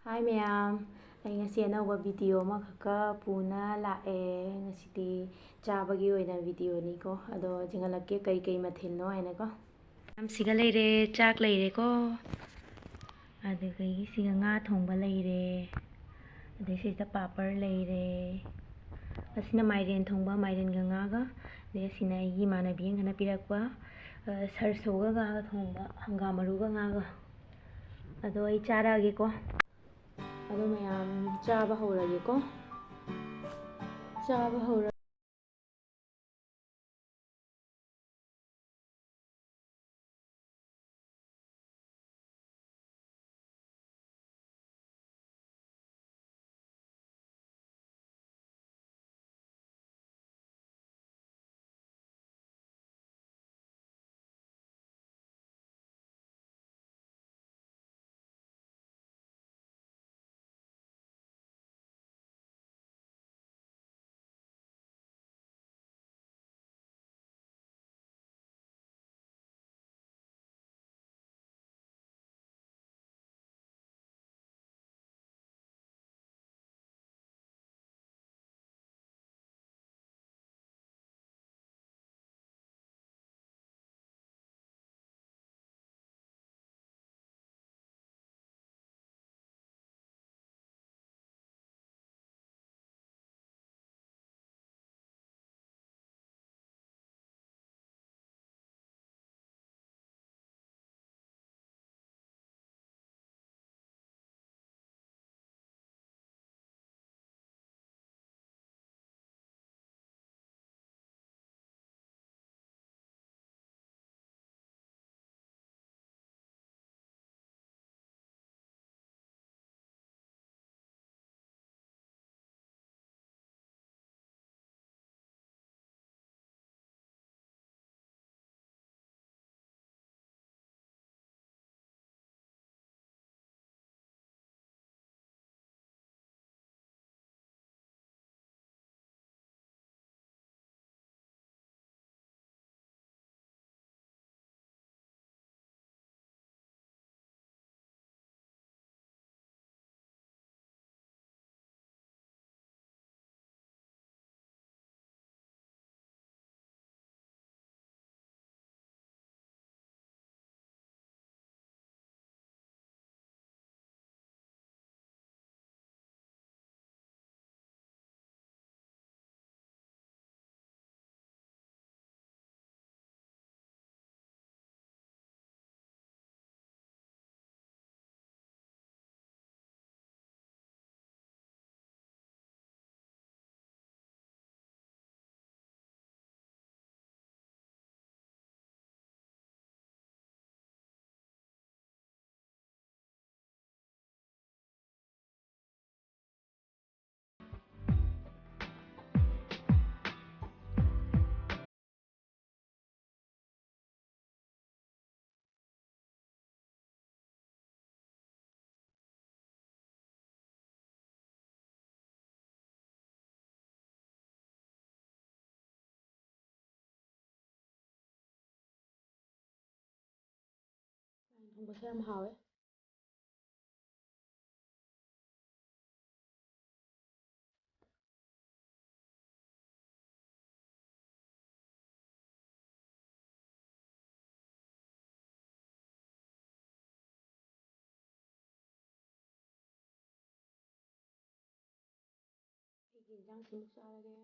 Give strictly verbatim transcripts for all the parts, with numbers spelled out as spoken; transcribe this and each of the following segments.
ꯍꯥꯏ ꯃꯌꯥꯝ, ꯑꯩ ꯉꯁꯤ ꯑꯅꯧꯕ ꯚꯤꯗꯤꯑꯣ ꯑꯃꯈꯛꯀ ꯄꯨꯅ ꯂꯥꯛꯑꯦ꯫ ꯉꯁꯤꯗꯤ ꯆꯥꯕꯒꯤ ꯑꯣꯏꯅ ꯚꯤꯗꯤꯑꯣꯅꯤꯀꯣ꯫ ꯑꯗꯣ ꯌꯦꯡꯍꯜꯂꯛꯀꯦ ꯀꯩ ꯀꯩ ꯃꯊꯦꯜꯅꯣ ꯍꯥꯏꯅꯀꯣ꯫ ꯃꯌꯥꯝ ꯁꯤꯒ ꯂꯩꯔꯦ, ꯆꯥꯛ ꯂꯩꯔꯦꯀꯣ꯫ ꯑꯗꯨꯗꯒꯤ ꯁꯤꯒ ꯉꯥ ꯊꯣꯡꯕ ꯂꯩꯔꯦ꯫ ꯑꯗꯩ ꯁꯤꯗ ꯄꯥꯄꯔ ꯂꯩꯔꯦ꯫ ꯑꯁꯤꯅ ꯃꯥꯏꯔꯦꯟ ꯊꯣꯡꯕ, ꯃꯥꯏꯔꯦꯟꯒ ꯉꯥꯒ꯫ ꯑꯗꯩ ꯑꯁꯤꯅ ꯑꯩꯒꯤ ꯏꯃꯥꯟꯅꯕꯤ ꯑꯃꯅ ꯄꯤꯔꯛꯄ, ꯑ, ꯁꯔꯁꯣꯒ ꯉꯥꯒ ꯊꯣꯡꯕ, ꯍꯪꯒꯥꯝ ꯃꯔꯨꯒ ꯉꯥꯒ꯫ ꯑꯗꯣ ꯑꯩ ꯆꯥꯔꯛꯑꯒꯦꯀꯣ꯫ ꯑꯗꯣ ꯃꯌꯥꯝ ꯆꯥꯕ ꯍꯧꯔꯒꯦꯀꯣ꯫ ꯆꯥꯕ ꯍꯧꯔ- ꯊꯣꯡꯕꯁꯦ ꯌꯥꯝ ꯍꯥꯎꯋꯦ꯫ ꯑꯩꯒꯤ ꯌꯦꯟꯖꯥꯡꯁꯤꯃꯨꯛ ꯆꯥꯔꯒꯦ꯫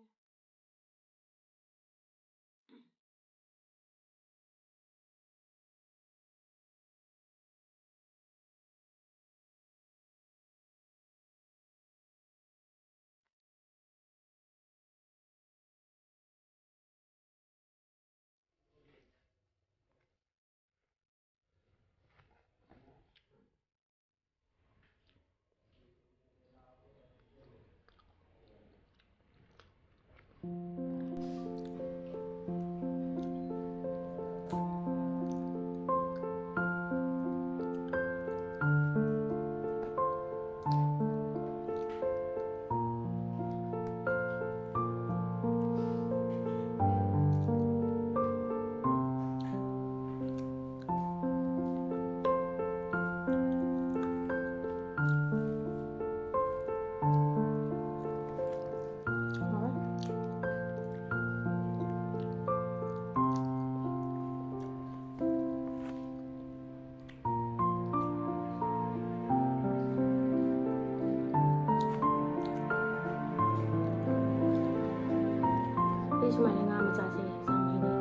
ꯑꯩ ꯁꯨꯃꯥꯏꯅ ꯉꯥ ꯃꯆꯥꯁꯦ ꯌꯥꯝ ꯍꯩꯅꯩ꯫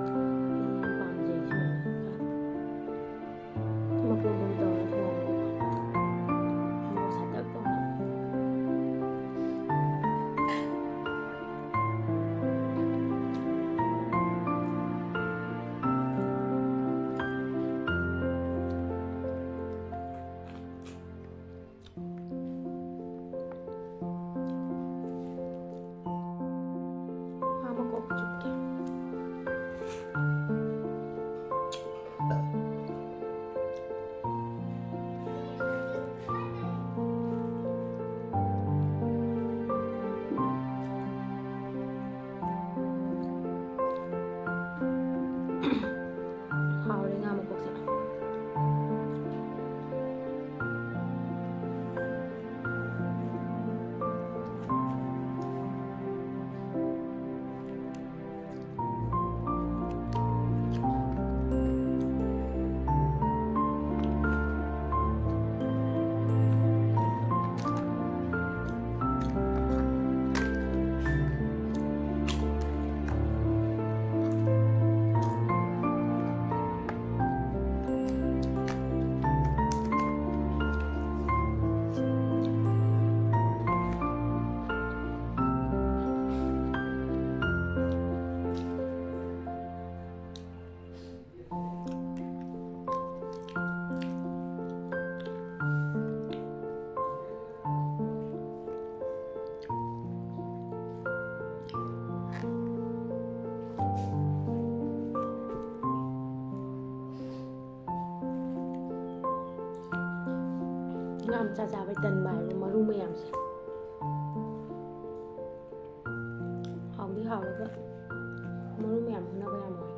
ꯑꯩ ꯌꯥꯝ ꯄꯥꯝꯖꯩ ꯁꯨꯃꯥꯏꯅ ꯈꯔ ꯃꯄꯣꯝꯗꯣ ꯇꯧꯔꯒ ꯊꯣꯡꯕ꯫ ꯃꯣꯔꯣꯛ ꯁꯥꯇꯛ ꯇꯧꯅ꯫ ꯉꯥ ꯃꯀꯣꯛ ꯆꯨꯞꯀꯦ꯫ ꯆꯥ ꯆꯥꯕꯩ ꯇꯟꯕ ꯍꯥꯏꯕ ꯃꯔꯨ ꯃꯌꯥꯝꯁꯦ꯫ ꯍꯥꯎꯗꯤ ꯍꯥꯎꯔꯒ ꯃꯔꯨ ꯃꯌꯥꯝ ꯍꯣꯠꯅꯕ ꯌꯥꯝ ꯋꯥꯏ꯫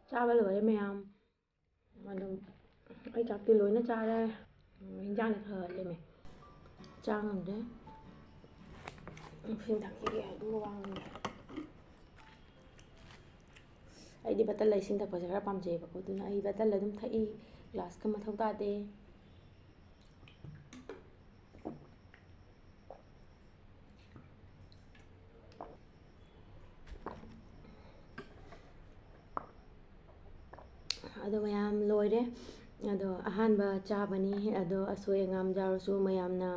ꯆꯥꯕ ꯂꯣꯏꯔꯦ ꯃꯌꯥꯝ꯫ ꯑꯗꯨꯝ ꯑꯩ ꯆꯥꯛꯇꯤ ꯂꯣꯏꯅ ꯆꯥꯔꯦ꯫ ꯎꯝ, ꯍꯤꯟꯖꯥꯡꯗꯤ ꯈꯔ ꯈꯔ ꯂꯦꯝꯃꯦ꯫ ꯆꯥ ꯉꯝꯗ꯭ꯔꯦ꯫ ꯏꯁꯤꯡ ꯊꯛꯈꯤꯒꯦ, ꯑꯗꯨꯒ ꯋꯥ ꯉꯥꯡꯒꯦ꯫ ꯑꯩꯗꯤ ꯕꯇꯜꯗ ꯏꯁꯤꯡ ꯊꯛꯄꯁꯦ ꯈꯔ ꯄꯥꯝꯖꯩꯌꯦꯕꯀꯣ, ꯑꯗꯨꯅ ꯑꯩ ꯕꯇꯜꯗ ꯑꯗꯨꯝ ꯊꯛꯏ꯫ ꯒ꯭ꯂꯥꯁꯀ ꯃꯊꯧ ꯇꯥꯗꯦ꯫ ꯑꯗꯣ ꯃꯌꯥꯝ ꯂꯣꯏꯔꯦ꯫ ꯑꯗꯣ ꯑꯍꯥꯟꯕ ꯆꯥꯕꯅꯤ꯫ ꯑꯗꯣ ꯑꯁꯣꯏ ꯑꯉꯥꯝ ꯌꯥꯎꯔꯁꯨ ꯃꯌꯥꯝꯅ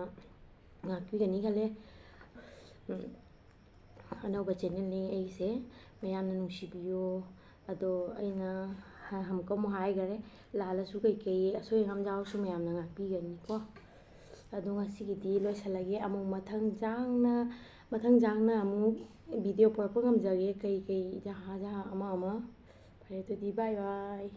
ꯉꯥꯛꯄꯤꯒꯅꯤ ꯈꯜꯂꯦ꯫ ꯎꯝ, ꯑꯅꯧꯕ ꯆꯦꯅꯦꯜꯅꯤ ꯑꯩꯁꯦ, ꯃꯌꯥꯝꯅ ꯅꯨꯡꯁꯤꯕꯤꯌꯨ꯫ ꯑꯗꯣ ꯑꯩꯅ ꯍ-, ꯑꯃꯨꯛꯀ ꯑꯃꯨꯛ ꯍꯥꯏꯈꯔꯦ, ꯂꯥꯜꯂꯁꯨ ꯀꯩꯀꯩ ꯑꯁꯣꯏ ꯑꯉꯥꯝ ꯌꯥꯎꯔꯁꯨ ꯃꯌꯥꯝꯅ ꯉꯥꯛꯄꯤꯒꯅꯤꯀꯣ꯫ ꯑꯗꯣ ꯉꯁꯤꯒꯤꯗꯤ ꯂꯣꯏꯁꯤꯜꯂꯒꯦ꯫ ꯑꯃꯨꯛ ꯃꯊꯪ ꯆꯥꯡꯅ, ꯃꯊꯪ ꯆꯥꯡꯅ ꯑꯃꯨꯛ ꯚꯤꯗꯤꯑꯣ ꯄꯨꯔꯛꯄ ꯉꯝꯖꯒꯦ, ꯀꯩꯀꯩ ꯖꯍꯥ ꯖꯍꯥ ꯑꯃ ꯑꯃ꯫ ꯐꯔꯦ ꯑꯗꯨꯗꯤ, bye bye꯫